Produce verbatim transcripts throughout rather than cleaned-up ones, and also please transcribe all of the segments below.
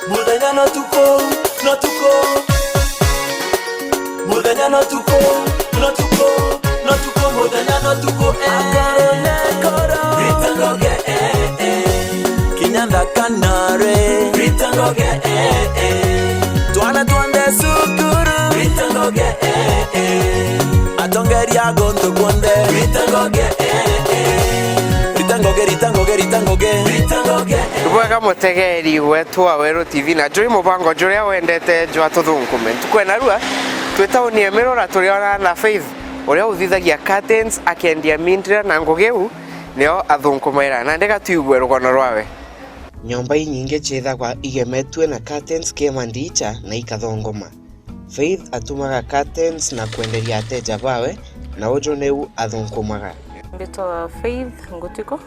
Muthenya no tuku, no tuku. Muthenya no tuku, no tuku, no tuku, muthenya no tuku, eh. Akoro ne koro. Rita ngoge, eh, eh. Kinya nthaka nare. Rita ngoge, eh, eh. Twana twanthe cukuru. Rita ngoge, eh, eh. Atongeria gontu kuonthe. Rita ngoge, eh, eh. Rita ngoge, rita ngoge, rita ngoge. Rita ngoge, eh. Bwega mutegeri wetu wa Weru T V na juri mubango juria wendete jwa tuthunkume. Ntuku ya narua, twi tauni ya Mirura turiona na Faith, uria uthithagia curtains, akiendia mindira na ngugi iu nio athunkumaira. Nandi ga tuigue rugono rwawe. Nyomba inyingi ciithagwa igemetue na curtains kii mandicha na ikathongoma. Faith atumaga curtains na kwenderia ateja bawe, na uju niu athunkumaga. Mbitwa Faith Ngutiko.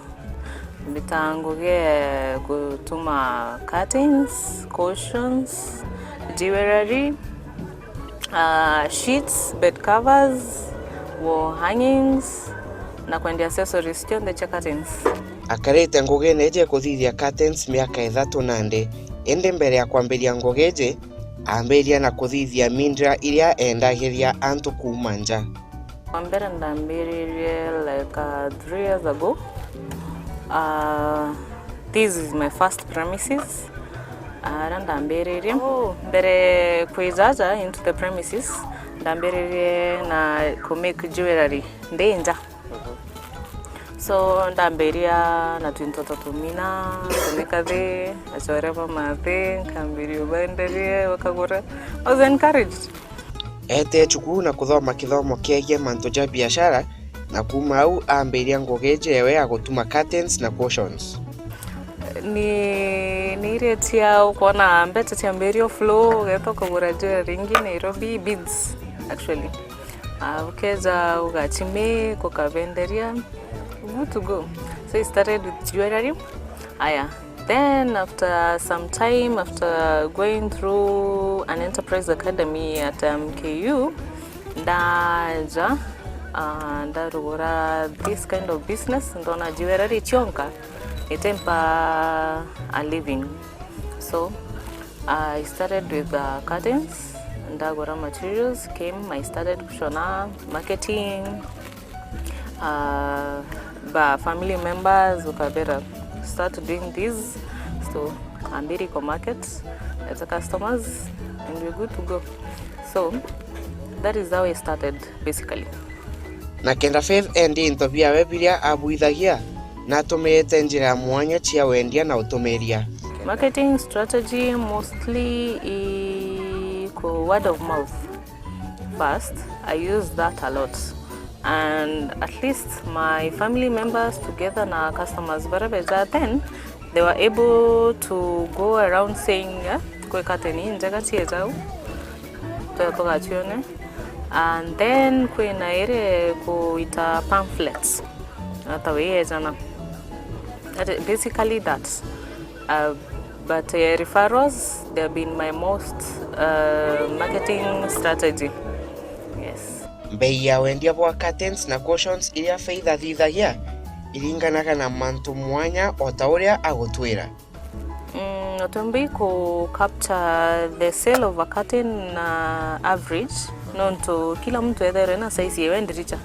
Mbitaga ngugi ya gutuma curtains, cushions, jewellery, ah, sheets, bed covers, wall hangings, na kwendia accessories cionthe cia curtains. Akarite ngugine iji kuthithia curtains miaka ithatu nandi, indi mbere ya kwambiria ngugi iji, aambiria na kuthithia mindira iria eendagiria antu kuuma nja. Wa mbere ndambiririe, like, uh, three years ago. Uh, this is my first premises. Aria ndambiririe. Oh, mbere kwijaja into the premises, ndambiririe na ku make jewellery ndi nja. So, ndambiria na twinto twa tumina, tumikathi, achore ba mathi, nkambiria ubenderie, bakagura. I was encouraged. Eetire cukuru na kuthoma kithomo kiegie mantu ja biashara, na kuuma au aambiria ngugi jewe ya gutuma curtains na cushions. Ni, ni iria cia ukwona mbeca ciambiria flow, ugeeta ukagura jewellery ingi Nairobi, beads, actually. Ah, ukeja ugachimake, ukabenderia, good to go. So I started with jewellery. Aya, then after some time, after going through an enterprise academy at, um, K U, ndaja, ah, ndarugura this kind of business, ndona jewellery cionka itimpa a living. So, I started with, uh, curtains, ndagura materials, came, I started kushona, marketing, uh, ba family members ukabera, "Start doing this." So, ambiri ko market, get customers, and we're good to go. So, that is how I started, basically. Na kenda Faith endi into biawe biria abwithagia, natumirite njira ya mwanya cia wendia na utumiria. Marketing strategy mostly i ku word of mouth. First, I use that a lot. And at least my family members together na customers baria beja, then they were able to go around saying, eh, kwi curtain injega cieja u, twe tugacione. And then kwina iri kuita pamphlets, ata wi ejana. That is basically that. Uh, but, uh, referrals, they have been my most, uh, marketing strategy. Yes. Mbei ya wendia bwa curtains na cushions iria Faith athithagia iringanaga na mantu mwanya o ta uria agutwira. Mm, utumbi ku capture the sale of a curtain na average, nontu kila muntu ethairwe na size yewe ndiricha.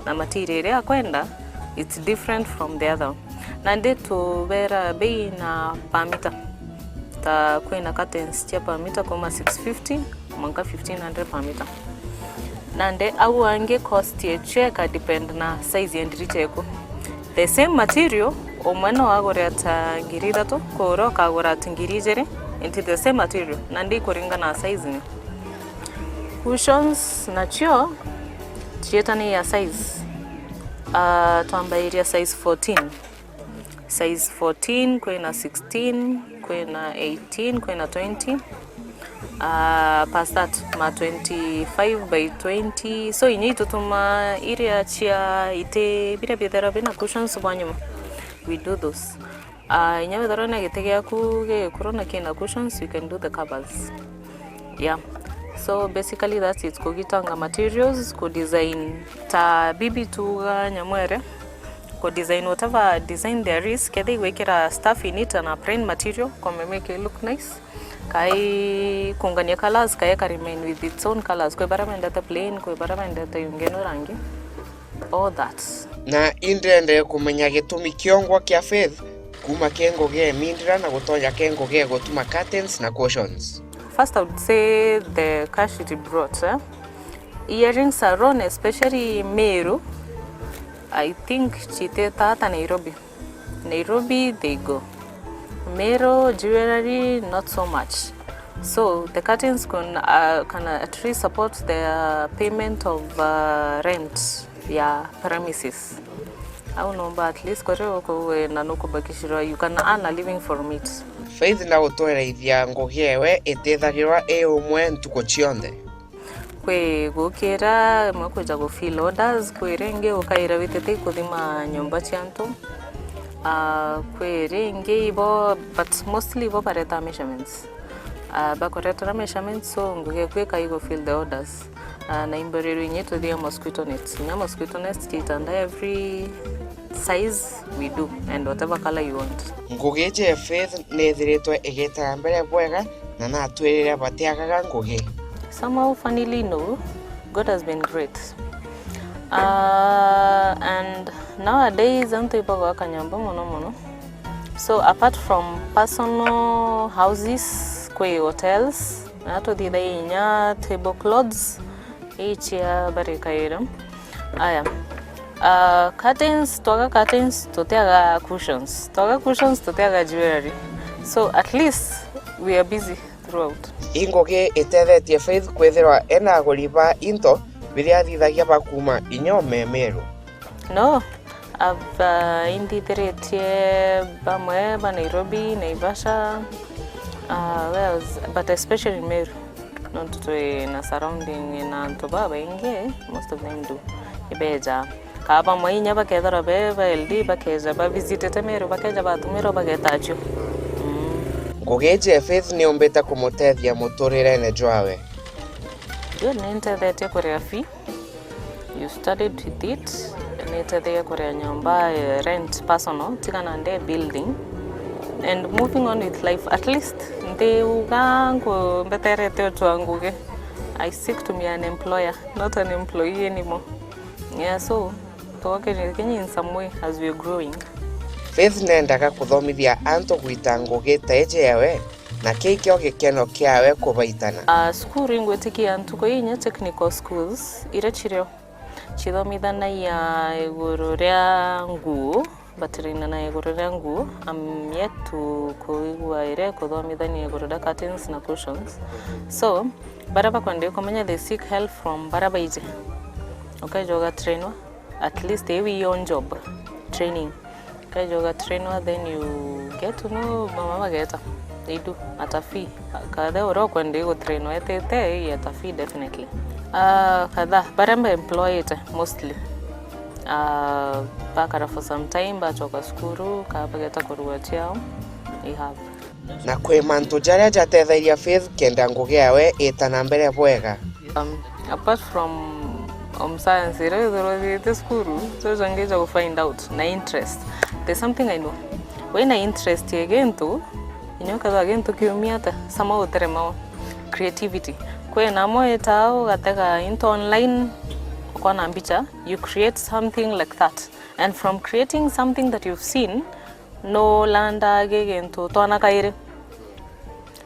Na material iria akwenda, it's different from the other. Nandi tubera bei na per meter. Ta kwina curtains cia per meter kuma six fifty mwanka fifteen hundred per meter. Nandi au angi cost yecio ika depend na size ya ndiricha eku. The same material, umwe no agure ata ngiri ithatu, kwi uria ukagura ata ngiri ijiri, into the same material, nandi ikuringana na size ni. Cushions nacio cietanagia size. Ah, twambairia size fourteen. Size fourteen, kwina sixteen, kwina eighteen, kwina twenty. Ah, past that, ma twenty-five by twenty. So, inya itutuma iria cia iti, biria bithera bina cushions bwa nyuma. We do those. Ah, inya wethirwa na giti giaku gigikuru na kina cushions, you can do the covers. Yeah. So basically that's it, kugitanga materials, ku design ta bibi tuga nyamwere, Ku design whatever design there is, kethira igwikira stuff in it na plain material, kome make it look nice. Kai kungania colors, kai ka remain with its own colors. Kwi baria bendete plain, kwi baria bendete yungenu rangi. All that. Na indende kumenya gitumi kiongwa kia Faith kuma ke ngugi e mindira na gutonya ke ngugi e gutuma curtains na cushions. First, I would say the cash it brought, eh? Earrings alone, especially Meru, I think citeta hata Nairobi. Nairobi, they go. Meru, jewelry, not so much. So, the curtains can, uh, can at least support the payment of, uh, rent ya premises. Au nomba at least kore uko na nukubakishirwa, you can earn a living from it. Faith na gutwerithia ngugi ewe itethagirwa i umwe ntuku cionthe. Kwi gukira, imwe kwija ku fill orders, kwi ringi ukaira witite kuthima nyomba cia antu. Ah, kwi ringi ibo, but mostly ibo bareta measurements. Ah, bakuretera measurements, so ngugi eku ikai gu fill the orders. Ah, na imborero inye tuthia mosquito nets. Inya mosquito nets titanda every size we do and whatever color you want. Ngugi iji ya Faith nithiritwe igita mbere bwega na natwirire batiagaga ngugi. Somehow, funnily enough, God has been great. Uh, and nowadays, antu ibagwaka nyomba mono mono. So, apart from personal houses, kwi hotels, na tuthithagia inya tablecloths, icia barikaira. Aya. Uh, curtains, twaga curtains, tutiaga cushions. Twaga cushions, tutiaga jewelry. So, at least, we are busy throughout. I ngugi itethetie Faith kwithirwa ena aguri ba into biria athithagia ba kuuma inya o me Meru. No, I've, uh, indithiritie bamwe ba Nairobi, Naivasha, uh, where else? But especially Meru. Nontu twi na surrounding na antu babaingi, most of them do. Ibeja. Kaa bamwe inya bakethirwa be ba L D, bakeja bavisitite Meru, bakeja batumirwa bageta acio. Mm. Ngugi iji ya Faith niumbite kumutethia muturirene jwawe. Ndio, nintethetie kuria fee. You studied with it. Nitethagia kuria nyomba, eh, rent personal, tigana nde building. And moving on with life, at least, ntiuga ngu-, mbeterete utua ngugi. I seek to be an employer, not an employee anymore. Yeah, so, tugokenia Kenya in some way as we're growing. Faith nendaga kuthomithia antu gwita ngugi ta iji yawe, na kii kio gikeno kiawe kubaitana. Ah, cukuru ingwitikia ntuku inya technical schools, iria cirio cithomithanagia iguru ria nguo, batirainana iguru ria nguo. I'm yet to kuigua iria ikuthomithania iguru ria curtains na cushions. So, baria bakwenda kumenya, they seek help from baria baiji. Ukeja ugatrainwa, at least iu i on job training. Ukeja ugatrainwa, then you get to know mama bageta. They do at a fee. Kathe uria ukwenda gutrainwa etete, i at a fee definitely. Ah, katha, baria mba employed mostly. Ah, bakara for some time, bachoka cukuru, ka bageta kurua ciao. I have. Na kwi mantu jaria jatethagia Faith kenda ngugi yawe ita na mbere bwega. Um, apart from home science iria ithirwa thiite cukuru, so jangija gu find out na interest. There's something I know. Wina interest ya gintu, inya ukethirwa gintu kiumia ata, sama uterema creativity. Kwina amwe itaa ugatega into online, ukona mbicha, you create something like that. And from creating something that you've seen, no landaa gi gintu twana kairi.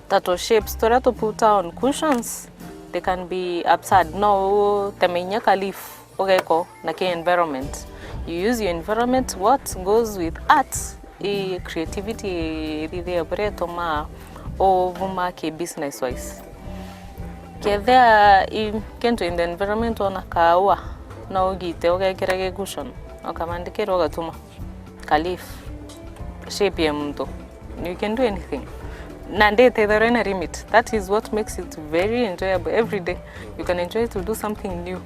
Ta tu shapes turia tu put on cushions, they can be absurd. No uteme inya ka leaf ugeko na ki environment. You use your environment, what goes with art, i creativity ithithia buria itumaa uvuma ki business wise. Kethia i kintu in the environment, ona kaua, no ugite ugekira gi cushion, ukabandikira ugatuma ka leaf, shape ya muntu. You can do anything. Na nditethirwe na limit. That is what makes it very enjoyable. Every day you can enjoy to do something new.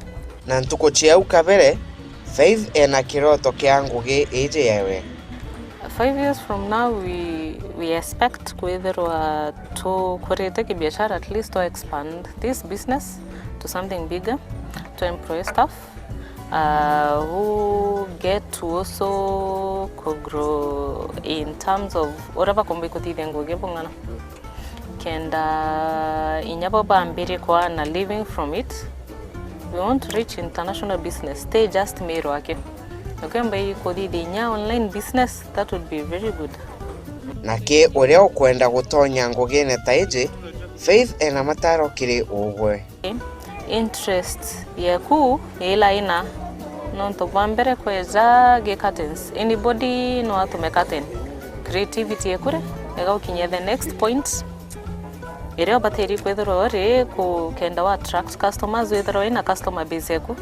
Na ntuku cia au kabere, Faith ena kiroto kia ngugi iji yewe. Five years from now, we, we expect kwithirwa tukurite kibiashara, at least to expand this business to something bigger, to employ staff. Uh, who get to also ku grow in terms of uria bakumba ikuthithia ngugi bung'ana. Kenda inya bo bambire kwana living from it. We want to reach international business, stay just Meru aki. Ukemba ikuthithia inya online business, that would be very good. Naki uria ukwenda gutonya ngugine ta iji, Faith ena mataro kiri ugwe. Interest yeku ila ina, nontu bwa mbere kweja gi curtains, anybody no atume curtain. Creativity ekure, ega ukinye the next point. Iria ubatiri kwithirwa uri ku kenda wa attract customers, withirwa wina customer base yaku.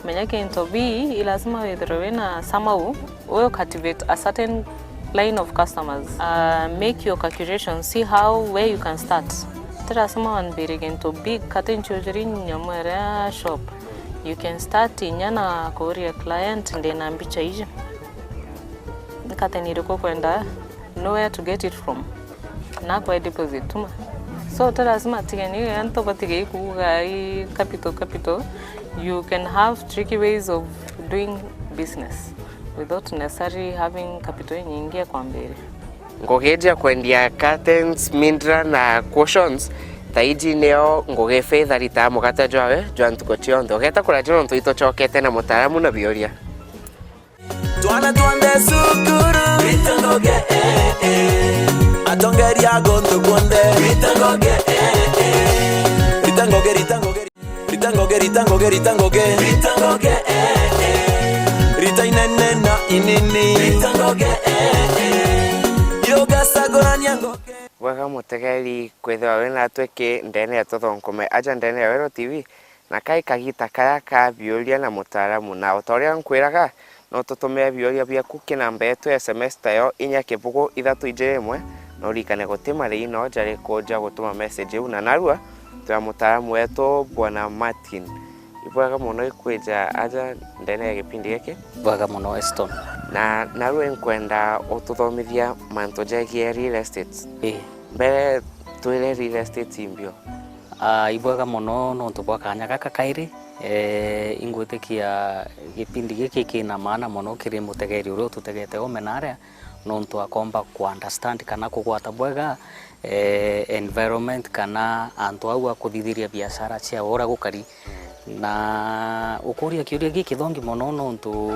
Menya kintu bi, i lazima withirwe wina somehow we cultivate a certain line of customers. Uh, make your calculations, see how, where you can start. Ti lazima wambire kintu big, kati nchujiri nyamwere shop. You can start inya na kuuria client, ndina mbicha iji, ni curtain iriku kwenda, know where to get it from, na kwa deposit tuma. So ti lazima tigeni antu batige kuuga i capital, capital. You can have tricky ways of doing business without necessarily having capital nyingi ya kwambiria. Ngugi iji ya kwendia curtains, mindra na cushions, ta iji nio ngugi Faith aritaa mugate jwawe jwa ntuku cionthe. Ugeta kuraja nontu itucokete na mutaaramu na biuria. Twana twonthe cukuru, rita ngoge, eh, eh. Atongeria guntu kunthe, rita ngoge, eh, eh. Rita ngoge, rita ngoge, rita ngoge, rita ngoge, rita ngoge, rita ngoge, eh, eh. Rita inene na inini, rita ngoge, eh, eh. Yogacagurania ngoge. Bwega mutegeri kwithirwa wi natwi ki ndene ya Tuthonkume aja ndene ya Weru T V, na kai kagita karia ka biuria na mutaaramu, na o ta uria nkwiraga, no tutumire biuria biaku ki namba yetu ya S M S tayo inya kibugu ithatu ijiri imwe, na urikane guti marei no jariku ja gutuma message iu, na narua twi na mutaaramu wetu Bwana Martin. Ibwega mono ikwija aja ndene ya gipindi giki. Bwega mono, Eston. Na narua inkwenda ututhomithia mantu jegie real estate. Ii. Mbere twire real estate imbio. Ah, ibwega mono nontu bwa kanya gaka kairi. Eh, ingwitikia gipindi giki kina maana mono kiri mutegeri uria ututegete ome naria, nontu akomba ku understand kana kugwata bwega, eh, environment kana antu au a kuthithiria biashara ciao uria gukari. Na ukuria kiuria gikithongi mono nontu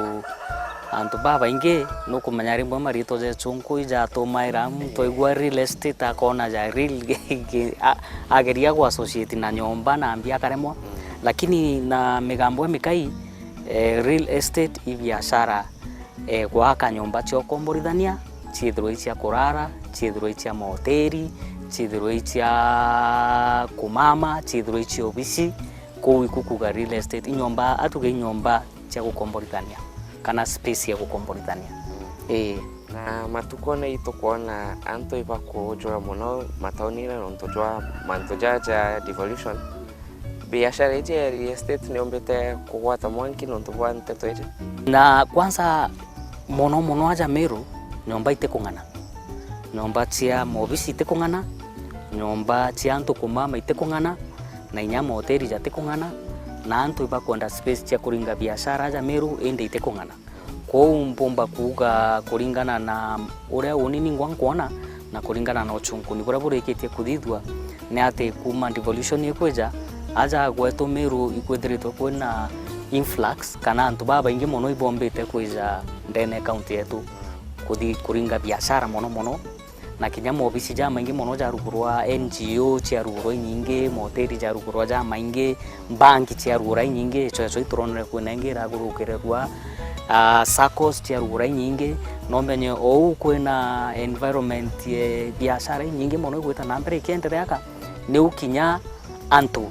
antu babaingi nukumenya rimwe maritwa ja chunku ijatumaira muntu aigua real estate akona ja real a-, ageria gu associate na nyomba na mbia akaremwa. Lakini na migambo imikai, eh, real estate i biashara, eh, gwaka nyomba cia ukomborithania, ciithirwe i cia kurara, ciithirwe i cia mahoteri, ciithirwe i cia kumama, ciithirwe i cia obisi, kuu iku kuuga real estate, i nyomba, atuge i nyomba cia gukomborithania, kana space ya gukomborithania. Ii. Na matuku ona itukwona antu ibakujura mono mataunine nontu jwa mantu ja ja devolution. Biashara iji ya real estate niumbite kugwata mwanki nontu bwa nteto iji? Na kwanza, mono mono aja Meru, nyomba itikung'ana. Nyomba cia mobisi itikung'ana, nyomba cia antu kumama itikung'ana, na inya mahoteri jatikung'ana, na antu ibakwenda space cia kuringa biashara aja Meru, indi itikung'ana. Kwou mpumba kuuga kuringana na uria uni ningwa nkwona na kuringana na uchunkuni buria burikitie kuthithua, ni ati kuuma devolution ikwija, aja gwetu Meru ikwithiritwe kwina influx, kana antu babaingi mono ibombite kwija ndene ya county yetu kuthi kuringa biashara mono mono. Na kinya mobisi jamaingi mono ja rugu rwa N G O cia rugu rwa inyingi, mahoteri ja rugu rwa jamaingi, mbanki cia rugu rwa inyingi, ico ico ituronere kwina ingi iragurukire rwa, ah, saccos cia rugu rwa inyingi. No menye ou kwina environment ye biashara inyingi mono igwita na mbere ikiendereaga, niu kinya antu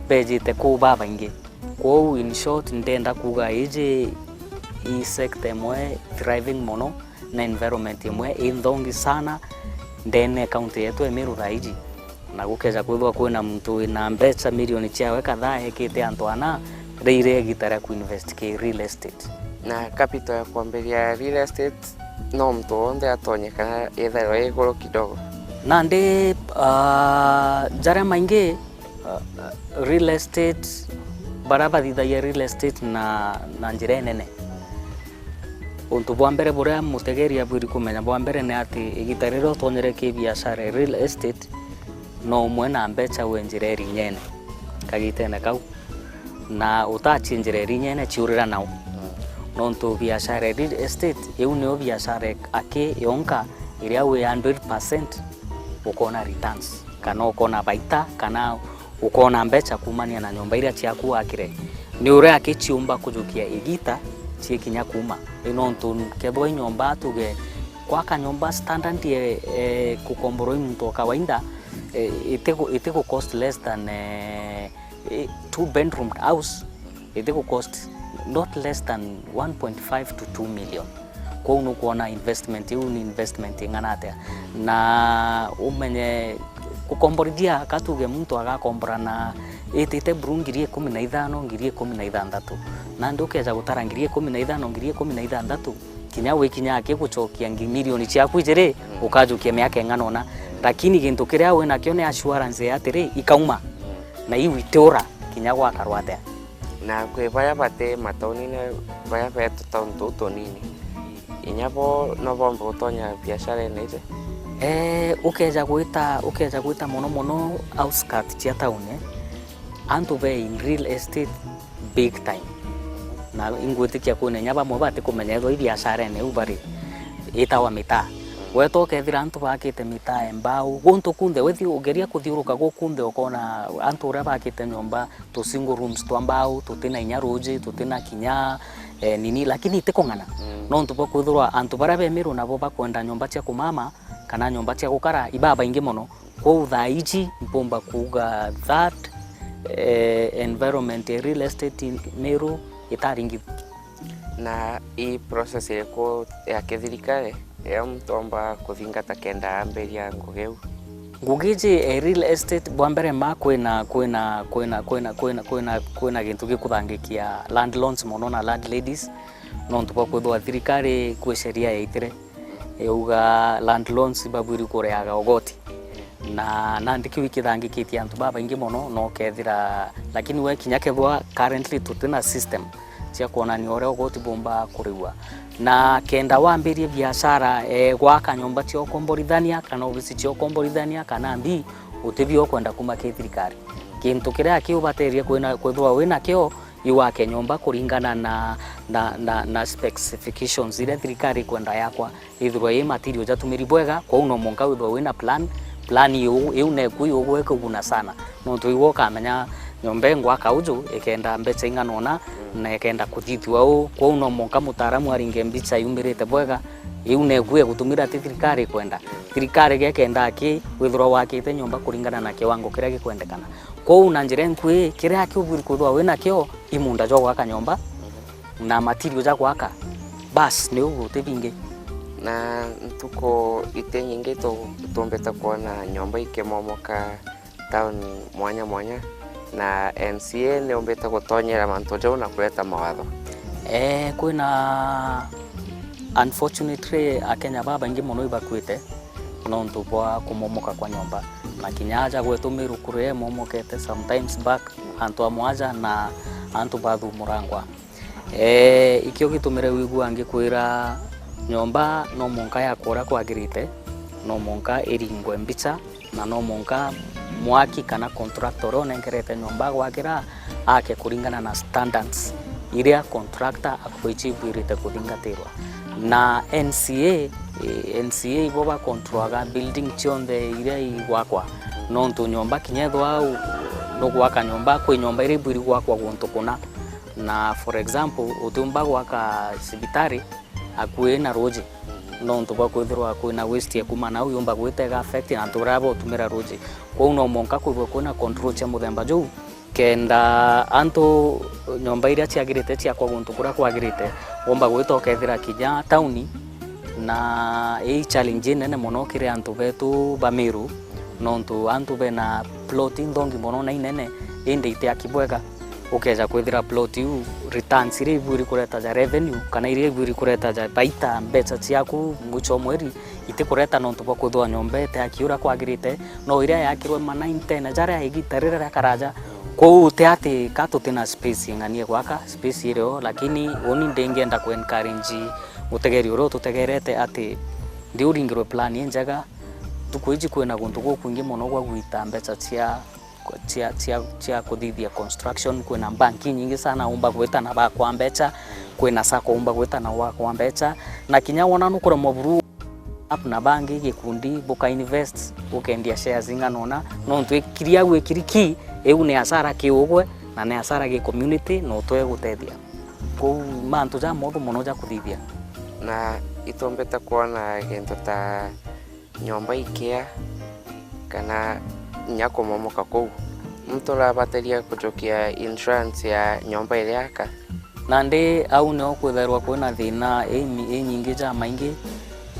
bejite kuu babaingi. Kwou in short, ndenda kuuga iji i sector imwe thriving mono, na environment imwe inthongi sana ndene ya county yetu ya Meru thaa iji. Na gukeja kwithwa kwina muntu wina mbeca milioni ciawe kadhaa ekite antu ana, riria igita ria kuinvest ki real estate. Na capital ya kwambiria real estate no muntu wonthe atonye kana ithairwa i iguru kidogo? Nandi, ah, jaria maingi, ah, real estate Baria bathithagia real estate na, na njira inene. Untu bwa mbere buria mutegeri abwiri kumenya bwa mbere ni ati igita riria utonyere ki biashara ya real estate, no umwe na mbeca we njira irinyene kagitene kau, na utachie njira irinyene ciurira nau. Nontu biashara ya real estate, iu niyo biashara aki yonka iria wi hundred percent ukona returns, kana ukona baita, kana ukona mbeca kumania na nyomba iria ciaku wakire. Ni uria aki ciumba kujukia igita ciekinya kuma. I nontu kethwa i nyomba tuge, kwaka nyomba standard ye, e, kukomborwa i muntu o kawaida, e, itigu, itigu cost less than, e, e, two bedroom house, itigu cost not less than one point five to two million. Kwou nukwona investment iu ni investment ing'ana atia. Na umenye gukomborithia, ka tuge muntu agakombora na itite buru ngiri ikumi na ithano, ngiri ikumi na ithanthatu. Nandi ukeja gutara ngiri ikumi na ithano, ngiri ikumi na ithanthatu, kinya wikinya aki gucokia ngi-, milioni ciaku ijiri, ukajukia miaka ing'ana una. Lakini gintu kiria winakio ni assurance ya atiri, ikauma. Na iu itiura kinya gwakarwa atia. Na kwi baria bati mataunine, baria be tutauni tuu tunini, inya bo no bombe gutonya biasharene iji? Eh, ukeja gwita, ukeja gwita mono mono outskirt cia tauni, antu be in real estate big time. Na ingwitikia kwina inya bamwe batikumenya ethwa i biasharene iu bari, itawa mitaa. Gweta ukethira antu bakite mitaa e mbau, guntu kunthe, wethi ugeria kuthiuruka gukunthe ukona antu uria bakite nyomba tu single rooms twa mbau, tutina inya ruji, tutina kinya, eh, nini, lakini itikung'ana. Mm. Nontu bwa kwithirwa antu baria be Meru nabo bakwenda nyomba cia kumama kana nyomba cia gukara ibabaingi mono. Kwou thaa iji mpumba kuuga that, eh, environment ya real estate in Meru itaringithua. Na i process iriku ya kithirikari iria muntu omba kuthingata kenda ambiria ngugi iu? Ngugi iji, eh, real estate, bwa mbere ma kwina, kwina, kwina, kwina, kwina, kwina, kwina gintu gikuthangikia land lords mono na land ladies, nontu bwa kwithirwa thirikari kwi sheria yaitire yauga land lords babwiri kureaga ugoti. Na nandi kiu ikithangikitie antu babaingi mono, na ukethira, lakini we kinya kethwa currently tutina system cia kwonania uria ugoti bumba kuriwa. Na kenda wambirie biashara, eh, gwaka nyomba cia ukomborithania, kana obisi cia ukomborithania, kana mbi, utibio ukwenda kuma ki thirikari. Kintu kiria kiubaterie kwina, kwithirwa winakio, iwake nyomba kuringana na, na, na, na specifications iria thirikari ikwenda yakwa. Ithirwa i material jatumiri bwega, kwou no mwanka withirwa wina plan, plan iu, iu neku iu gwikuguna sana. Nontu iwe ukamenya nyomba ingwaka uju ikenda mbeca ing'ana una, na ikenda kuthithua uu. Kwou no mwanka mutaaramu aringe mbica yumirite bwega, iu neku igutumira ti thirikari ikwenda. Thirikari gekenda ki, withirwa wakite nyomba kuringana na kiwango kiria gikwendekana. Kwou na njira inkui, kiria kiubwiri kwithirwa winakio, i munda jwa gwaka nyomba, na material ja gwaka, bas, ni uguo, ti bingi. Na ntuku iti nyingi tu-, tumbite kwona nyomba ikimomoka tauni mwanya mwanya, na N C A ni umbite gutonyera mantu jau na kureta mawatho. Eh, kwina, unfortunately, Akenya babaingi mono ibakuite nontu bwa kumomoka kwa nyomba, na kinya aja gwetu Meru kuria imomokete sometimes back, antu amwe aja na antu bathumurangwa. Eh, ikio gitumire wigua ngikwira nyomba no mwanka yakwa uria kwagirite, no mwanka iringwe mbica, na no mwanka mwaki kana contractor uria unenkerete nyomba agwakira ake kuringana na standards iria contractor akwiji ibwirite kuthingatirwa. Na N C A, eh, N C A ibo ba controlaga building cionthe iria igwakwa. Nontu nyomba kinya ethwa u-, nugwaka nyomba, kwi nyomba iria ibwiri gwakwa guntu kuna. Na for example, utiumba gwaka cibitari akui na ruji, nontu bwa kwithirwa kwina waste ekuma nau yumba gwita iga affect na antu baria botumira ruji. Kwou no mwanka kwithirwe kwina control cia muthemba juu, kenda antu nyomba iria ciagirite ciakwa guntu kuria kwagirite, womba gwita ukethira kinya tauni, na ii challenge inene mono kiri antu betu ba Meru, nontu antu bena plot inthongi mono na inene, indi itiaki bwega. Ukeja kwithira plot iu, returns iria ibwiri kureta ja revenue, kana iria ibwiri kureta ja baita, mbeca ciaku mwicho o mweri, itikureta nontu bwa kwithirwa nyomba itiaki uria kwagirite, no iria yakirwe ma nine ten jaria igita riria ria karaja, Kwou ti ati ka tutina space ing'ani ya gwaka, space irio, lakini uni ndingienda ku encourage mutegeri uria ututegerete ati ndi uringirwe plan injega. Ntuku iji kwina guntu gukwingi mono gwa gwita mbeca cia, cia, cia, cia kuthithia construction. Kwina bank inyingi sana umba gwita na bakwa mbeca, kwina sacco umba gwita na wakwa mbeca, na kinya wona nukuremwa buru app na bangi gikundi buka invest, ukendia shares ing'ana una, nontu ikiri au ikiri ki, iu ni hasara ki ugwe na ni hasara ki community na utwe gutethia. Kwou mantu jamothu mono ja kuthithia. Na itumbite kwona gintu ta nyomba ikia kana inya kumomoka kuu, muntu urabataria kujukia insurance ya nyomba iria aka? Nandi au nio kwithairwa kwina thina imi-, inyingi jamaingi.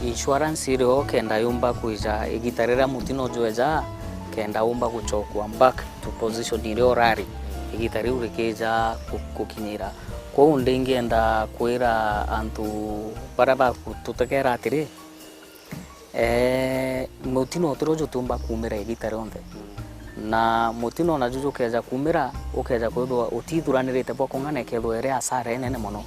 Insurance irio kenda yumba kwija igita riria mutino jweja, kenda umba guchokwa back to position iria urari igita riu rikija ku-, gukinyira. Kwou ndingienda kwira antu baria bagututegera atiri, Eeh, mutino utirio jutiumba kuumira igita rionthe. Na mutino naju jukeja kuumira, ukeja kwithirwa utithuranirite bwa kung'ana, ikethirwa iri hasara inene mono.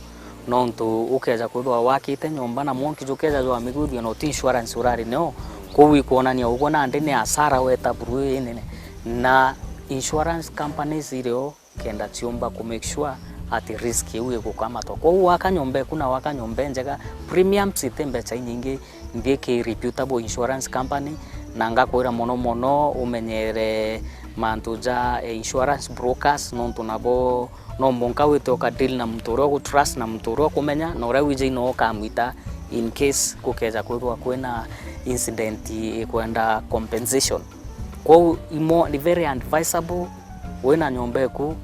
Nontu ukeja kwithirwa wakite nyomba na mwanki jukeja jwamiguthia na uti insurance urari nio, kwou ikwonania ugwe nandi ni hasara weta buru inene. Na insurance companies irio kenda ciumba ku make sure ati risk iu igukamatwa. Kwou waka nyomba eku na waka nyomba enjega, premiums iti mbeca inyingi, nthi ki reputable insurance company, na ngakwira mono mono umenyere mantu ja, eh, insurance brokers, nontu nabo no mwanka wite uka deal na muntu uria ugu trust na muntu uria ukumenya na uria wiji no ukamwita in case gukeja kwithirwa kwina incident ikwenda compensation. Kwou imo ni very advisable wina nyomba eku,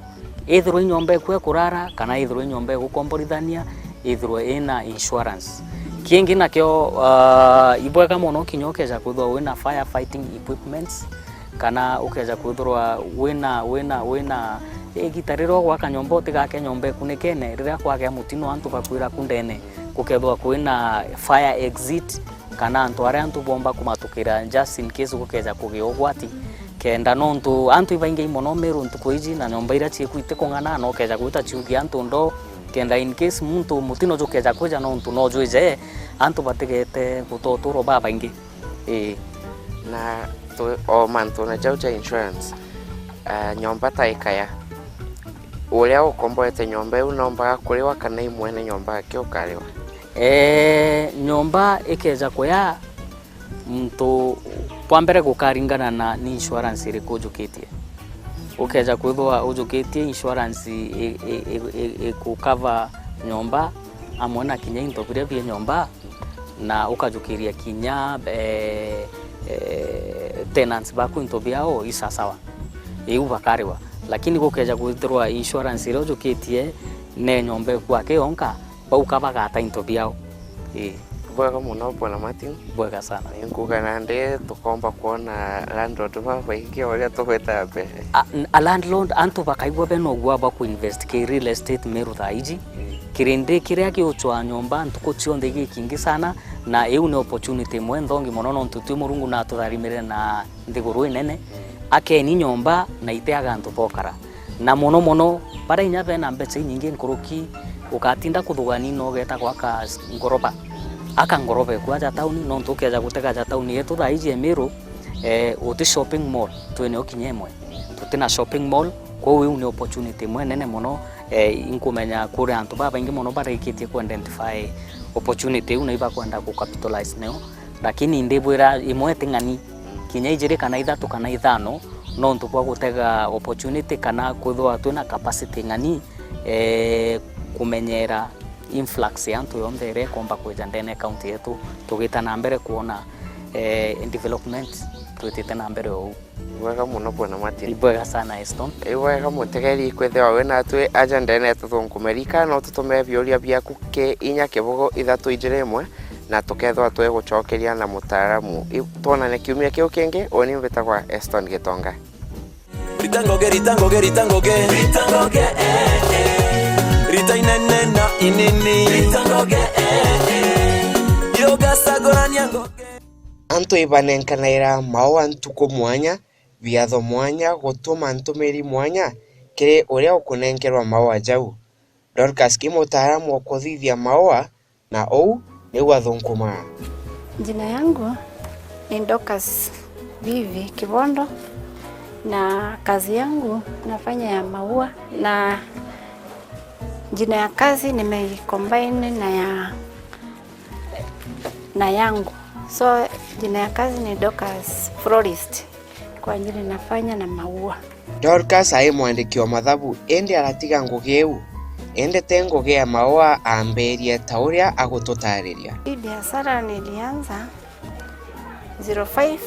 ithirwe i nyomba eku ekurara kana ithirwe i nyomba egukomborithania, ithirwe ina insurance. Kingi nakio, ah, ibwega mono kinya ukeja kwithirwa wina fire fighting equipments, kana ukeja kwithirwa wina, wina, wina, igita riria ugwaka nyomba utigake nyomba ikunikene, riria kwagea mutino antu bakwira ku ndene, gukethirwa kwina fire exit, kana antu aria antu bomba kumatukira just in case gukeja kugia ugwati. Kenda nontu antu ibaingi mono Meru ntuku iji, na nyomba iria cieku itikung'ana, na ukeja gwita ciuthia antu ndoo, kenda in case muntu mutino jukeja kwija nontu no jwije, antu batigete gutoturwa babaingi. Ii. Na tu-, o mantune jau ja insurance, ah, nyomba ta ikaya, uria ukomboete nyomba iu nombaga kuriwa kana i mwene nyomba ake ukariwa? Eeh, nyomba ikeja kuya, muntu bwa mbere gukaringana na ni insurance iriku ujukitie. Ukeja kwithirwa ujukitie insurance i, i, i, i, igukava nyomba amwe na kinya into biria bie nyomba, na ukajukiria kinya, eh, eh, tenants baku into biao isasawa, iu bakariwa. Lakini gukeja kwithirwa insurance iria ujukitie ne nyomba eku ake yonka, bau ka bagata into biao. Ii. Bwega mono, Bwana Martin. Bwega sana. Inkuga nandi tukomba kwona landlord babaingi uria tugwita mbere. A, n-, a landlord, antu bakaigua bena ugua bwa kuinvest ki real estate Meru thaa iji. Ii. Kirindi kiria giuchwaa nyomba ntuku cionthe gikingi sana, na iu ni opportunity imwe nthongi mono, nontu twi Murungu natutharimire na nthiguru inene, akeni nyomba na iteaga antu bokara. Na mono mono, baria inya bena mbeca inyingi nkuruki, ugatinda kuthugania na ugeta gwaka s-, ngoroba. Aka ngoroba eku aja tauni, nontu ukeja gutega aja tauni yetu thaa iji e Meru, eh, uti shopping mall, twinio kinya imwe. Tutina shopping mall, kwou iu ni opportunity imwe nene mono, eh, inkumenya kuri antu babaingi mono barikitie ku identify opportunity iu na ibakwenda ku capitalize nio. Lakini ndibwira imwe ti ng'ani, kinya ijiri kana ithatu kana ithano, nontu bwa gutega opportunity kana kwithirwa twina capacity ng'ani, eh, kumenyera influx ya antu yonthe iria ikomba kwija ndene ya county yetu, tugita na mbere kwona, eh, development twitite na mbere o uu. Bwega mono, Bwana Martin. Ni bwega sana, Eston. I bwega mutegeri kwithirwa wi natwi aja ndene ya Tuthunkume. Ririkana no tutume biuria biaku ki inya kibugu ithatu ijiri imwe, na tukethirwa twi gucokeria na mutaaramu. I-, twonane kiumia kiu kingi. Uni mbitagwa Eston Gitonga. Rita ngoge, rita ngoge, rita ngoge. Rita ngoge, eh, eh. Rita inene na inini. Rita ngoge, eh, eh. Yo gacagurania ngoge. Antu ibanenkanaira maua ntuku mwanya, biatho mwanya, gutuma ntumiri mwanya, kiri uria ukunenkerwa maua jau. Dorcas i mutaaramu wa kuthithia maua, na uu niu athunkumaa. Jina yangu ni Dorcas Vivi Kibondo, na kazi yangu nafanya ya maua, na jina ya kazi nimeicombine na ya, na yangu. So, jina ya kazi ni Dorcas Florist, kwa ajili nafanya na maua. Dorcas ai mwandiki wa mathabu, indi aratiga ngugi iu, indi ti ngugi ya maua aambirie ta uria agututaariria. Hii biashara nilianza zero five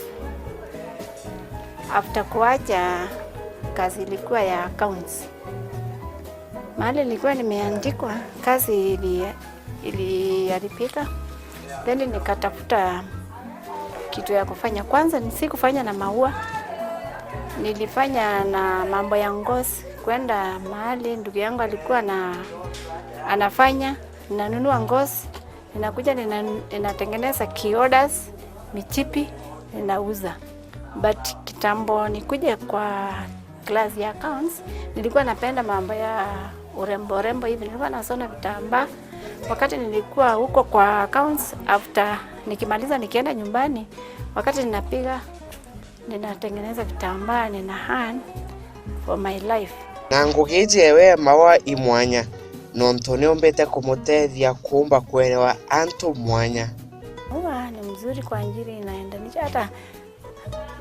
after kuacha kazi ilikuwa ya accounts. Mahali nilikuwa nimeandikwa, kazi ili-, iliharibika. Then nikatafuta kitu ya kufanya. Kwanza, ni-, sikufanya na maua. Nilifanya na mambo ya ngozi. Kwenda mahali ndugu yangu alikuwa na, anafanya, ninanunua ngozi, ninakuja nina-, ninatengeneza kiorders, michipi, ninauza. But kitambo nikuje kwa class ya accounts, nilikuwa napenda mambo ya urembo, urembo hivi. Nilikuwa nasona vitambaa. Wakati nilikuwa huko kwa accounts, after nikimaliza nikienda nyumbani, wakati ninapiga, ninatengeneza vitambaa, nina earn for my life. Na ngugi iji ewe maua i mwanya, nontu niumbite kumutethia kuumba kwerewa antu mwanya. Maua ni mzuri kwa njiri inaendanisha, hata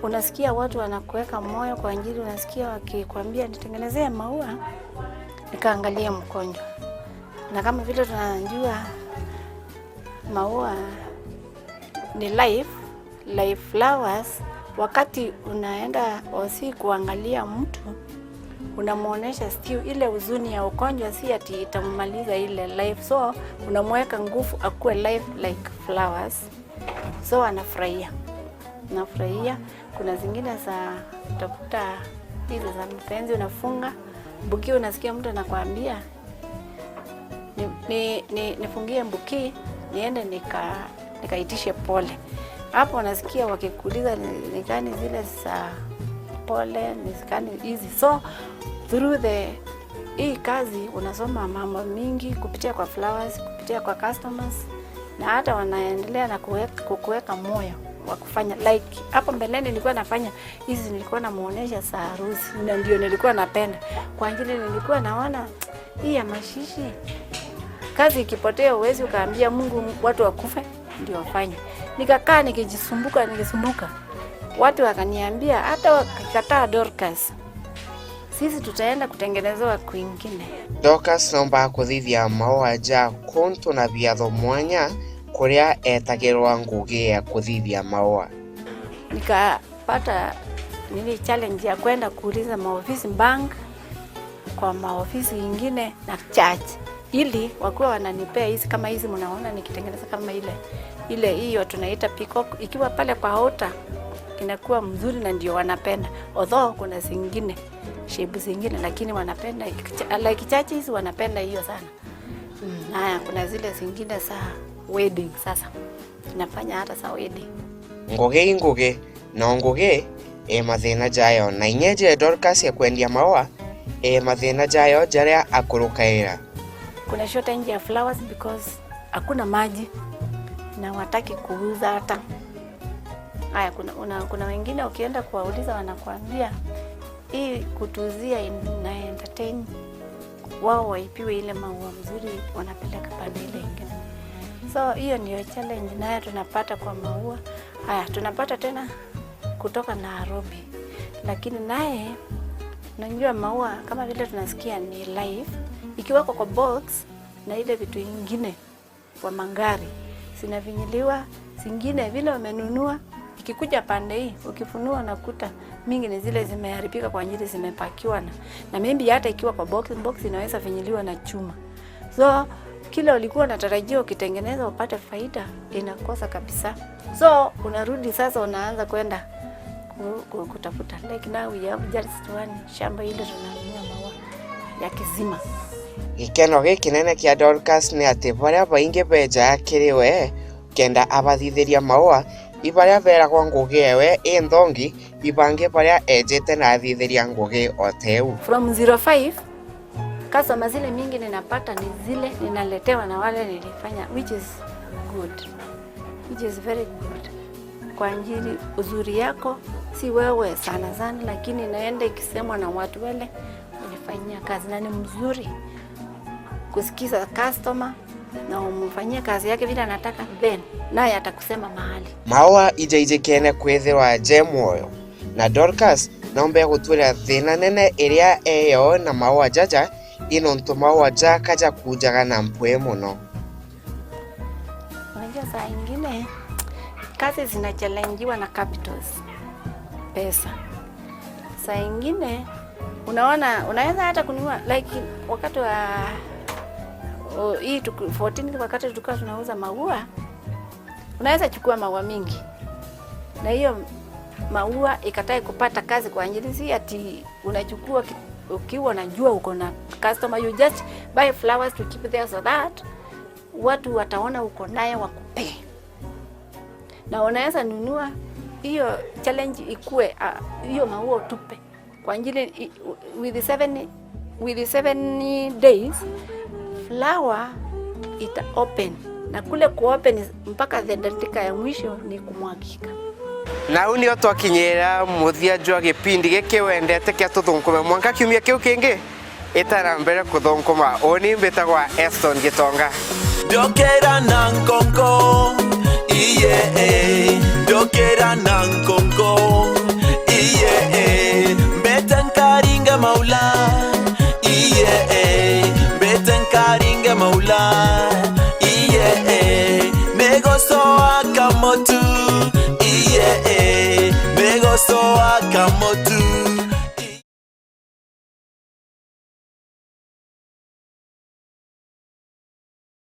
unasikia watu wanakuweka moyo kwa njiri, unasikia wakikwambia, "Nitengenezee maua, nikaangalie mgonjwa." Na kama vile tunajua, maua ni life, life flowers. Wakati unaenda hosi kuangalia mtu, unamuonesha still ile huzuni ya ugonjwa, si ati itammaliza ile life. So, unamweka nguvu akuwe life like flowers. So, anafurahia. Anafurahia. Kuna zingine za kutafuta hizi za mapenzi, unafunga. Mbuki, unasikia mtu anakuambia, "Ni, ni, ni, nifungie mbuki, niende nika-, nikaitishe pole." Hapo unasikia wakikuuliza ni, ni gani zile za pole, ni gani hizi. So, through the, hii kazi unasoma mambo mingi kupitia kwa flowers, kupitia kwa customers, na hata wanaendelea na kuweka, kukuweka moyo wa kufanya. Like, hapo mbeleni nilikuwa nafanya hizi, nilikuwa namuonesha za harusi, na ndio nilikuwa napenda. Kwa ajili nilikuwa naona hii ya mashishi, kazi ikipotea, huwezi ukaambia Mungu watu wakufe ndio wafanye. Nikakaa nikijisumbuka, nikisumbuka. Watu wakaniambia, "Hata wakikataa Dorcas, sisi tutaenda kutengenezewa kwingine." Dorcas nombaga kuthithia maua ja kuntu na biatho mwanya kuria etagirwa ngugi ya kuthithia maua. Nikapata nini challenge ya kwenda kuuliza maofisi bank, kwa maofisi ingine na church, ili wakuwa wananipea hizi kama hizi mnaona nikitengeneza kama ile, ile hiyo tunaita peacock, ikiwa pale kwa altar inakuwa mzuri na ndio wanapenda. Although kuna zingine, shape zingine, lakini wanapenda, like churches wanapenda hiyo sana. Mm, haya, kuna zile zingine za wedding sasa. Tunafanya hata za wedding. Ngugi i ngugi, no ngugi i mathina jayo, na inya iji Dorcas ya kwendia maua i mathina jayo jaria akurukaira. Kuna shortage ya flowers because hakuna maji na wataki kuuza hata. Haya, kuna, una, kuna wengine ukienda kuwauliza wanakuambia, "Hii kutuuzia ina entertain." Wao waipiwe ile maua mzuri wanapeleka pande ile ingine. So, hiyo ndio challenge nayo tunapata kwa maua. Haya, tunapata tena kutoka Nairobi. Lakini naye, unajua maua kama vile tunasikia ni life, ikiwekwa kwa box na ile vitu ingine kwa magari, zinafinyiliwa, zingine vile umenunua, ikikuja pande hii, ukifunua unakuta mingi ni zile zimeharibika kwa ajili zimepakiwa na, na maybe hata ikiwa kwa box, box inaweza finyiliwa na chuma. So, kile ulikuwa unatarajia ukitengeneza upate faida, inakosa kabisa. So, unarudi sasa unaanza kwenda ku-, ku-, kutafuta. Like now we have just one shamba ile tunanunua maua ya kizima. Gikeno gikinene kia Dorcas ni ati baria baingi bejaga kiri we kenda abathithiria maua, i baria beragwa ngugi ewe i nthongi, i bangi baria ejite na athithiria ngugi o teu. From zero five, customer zile mingi ninapata ni zile ninaletewa na wale nilifanya, which is good, which is very good. Kwa ajili uzuri yako, si wewe sana sana, lakini naenda ikisemwa na watu wale ulifanyia kazi, na ni mzuri kusikiza customer na umfanyie kazi yake vile anataka, then naye atakusema mahali. Maua ijaijikene kwithirwa je mwoyo, na Dorcas naumbe gutwira thina nene iria eyo na maua jaja i nontu maua jaka jakujaga na mpwi mono. Unajua, saa ingine kazi zinachallengiwa na capitals, pesa. Saa ingine unaona, unaweza hata kununua, like, wakati wa, o, hii tuku-, fourteen, wakati tulikuwa tunauza maua, unaweza chukua maua mingi, na hiyo maua ikatae kupata kazi kwa ajili, si ati unachukua ki-, ukiwa unajua uko na customer, you just buy flowers to keep there so that watu wataona uko naye wakupee. Na unaweza nunua hiyo challenge ikue, ah, hiyo maua utupe kwa ajili i-, with seven, with seven days, flower ita open, na kule ku open mpaka the dakika ya mwisho ni kumwagika. Na u nio twakinyira muthia jwa gipindi giki wendete kia Tuthunkume. Mwanka kiumia kiu kingi, ita na mbere kuthunkuma. Uni mbitagwa Eston Gitonga. Ndokera na nkonko, iye.